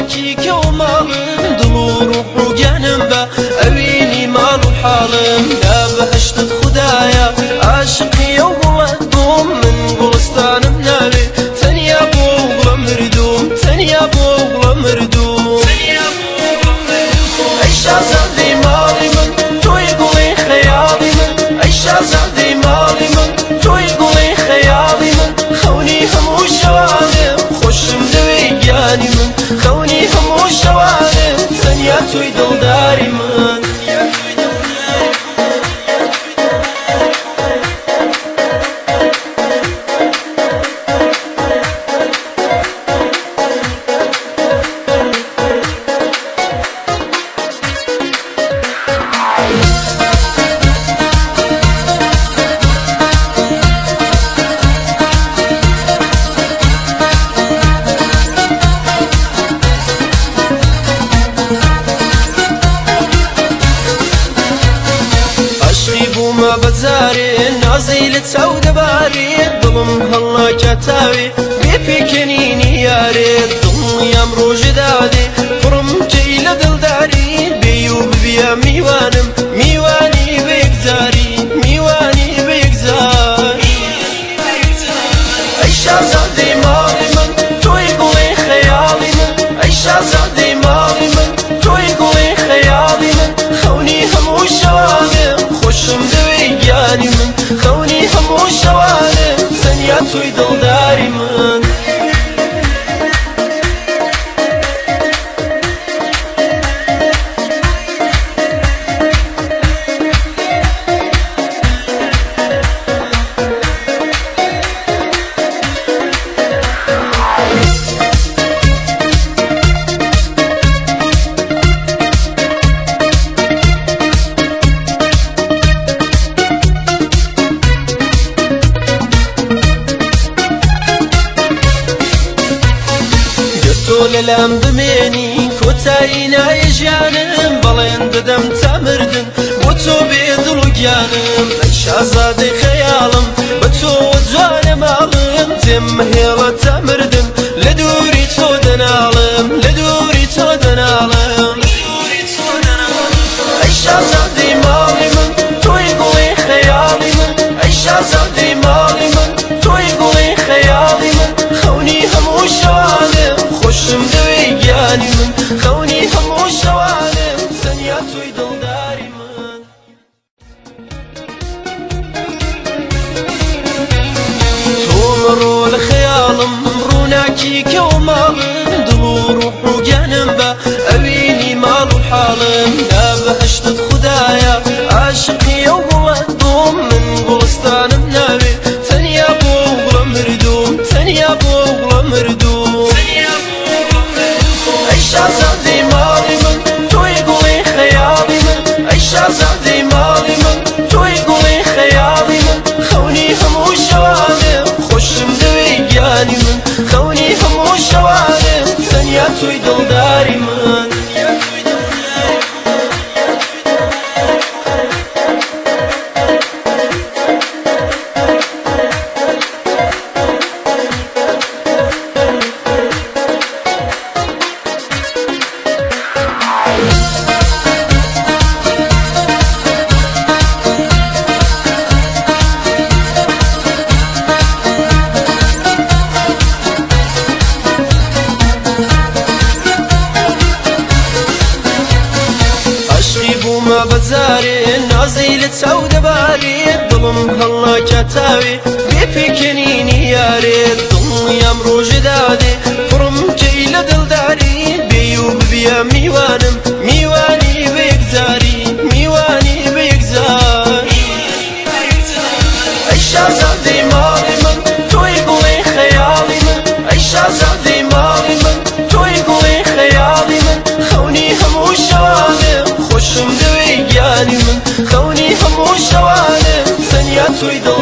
ڕووناکی کەوە ماڵم، دڵ و ڕوح و گیانم بە ئەوینی ماڵ و حاڵم. لە بەهەشتت خودایە عاشقی ئەو گوڵەت بووم، من گوڵستانم ناوێ تەنیا بۆ گوڵە مردووم، تەنیا بۆ گوڵە مردووم. ئەی شازادەی ماڵی من، تۆی گوڵی خەیاڵی من، ئەی شازادەی ماڵی من، تۆی گوڵی خەیاڵی من، خەونی هەموو شەوانم، خۆشم دەوێ گیانی من، خەونی هەموو شەوانم، تەنیا تۆی دڵداری من. عەشقی بوومە بەجارێ، نازی لە چاو دەبارێ، دڵم هەڵناکە تاوێ بێ پێکەنینی یارێ، دڵنیام ڕۆژێ دادێ پڕم کەی لە دڵداری، بێی و ببیە میوانم، میوانی بە یەکجاری، میوانی بە یەکجاری. ئەی شازادەی ماڵی من، تۆی گوڵی خەیاڵی من، ئەی شازادەی ماڵی من، تۆی گوڵی خەیاڵی من، خەونی هەموو شەوانم، خۆشم دەوێ گیانی من، خەونی هەموو شەوانم، تەنیا تۆی دڵداری من. تۆ لەلام بمێنی کۆتایی نایە ژیانم، بەڵێن دەدەم تا مردن بۆ تۆ بێ دڵ و گیانم. ئەی شازادەی خەیاڵم، بە تۆوە جوانە ماڵم، تێمەهێڵە تا مردن لە دووری تۆ دەناڵم، لە دووری تۆ دەناڵم. ئەی شازادەی ماڵی من، تۆی گوڵی خەیاڵی من، ئەی شازادەی ماڵی من، تۆی گوڵی خەیاڵی من، خەونی هەموو شەوانم، خۆشم دەوێ گیانی من، خەونی هەموو شەوانم، تەنیا تۆی دڵداری من. تۆ مەڕۆ لە خەیاڵم، ڕووناکی کەوە ماڵم، دڵ و ڕوح و گیانم بە ئەوینی ماڵ و حاڵم. لە بەهەشتت خودایە عاشقی ئەو گوڵەت بووم، من گوڵستانم ناوێ تەنیا بۆ گوڵە مردووم، تەنیا بۆ گوڵە مردووم. ئەی شازادەی ماڵی من، تۆی گوڵی خەیاڵی من، ئەی شازادەی ماڵی من، تۆی گوڵی خەیاڵی من، خەونی هەموو شەوانم، خۆشم دەوێ گیانی من، خەونی هەموو شەوانم، تەنیا تۆی دڵداری من. عەشقی بوومە بەجارێ، نازی لە چاو دەبارێ، دڵم هەڵناکە تاوێ بێ پێکەنینی یارێ، دڵنیام ڕۆژێ دادێ پڕم کەی لە دڵداری، بێی و ببیە میوانم، میوانی بە یەکجاری، میوانی بە یەکجاری. ئەی شازادەی ماڵی من، تۆی گوڵی خەیاڵی من، ئەی شازادەی ماڵی من، تۆی گوڵی خەیاڵی من، خەونی هەموو شەوانم، خۆشم دەوێ گیانی من، خەونی هەموو شەوانم، تەنیا تۆی دڵ.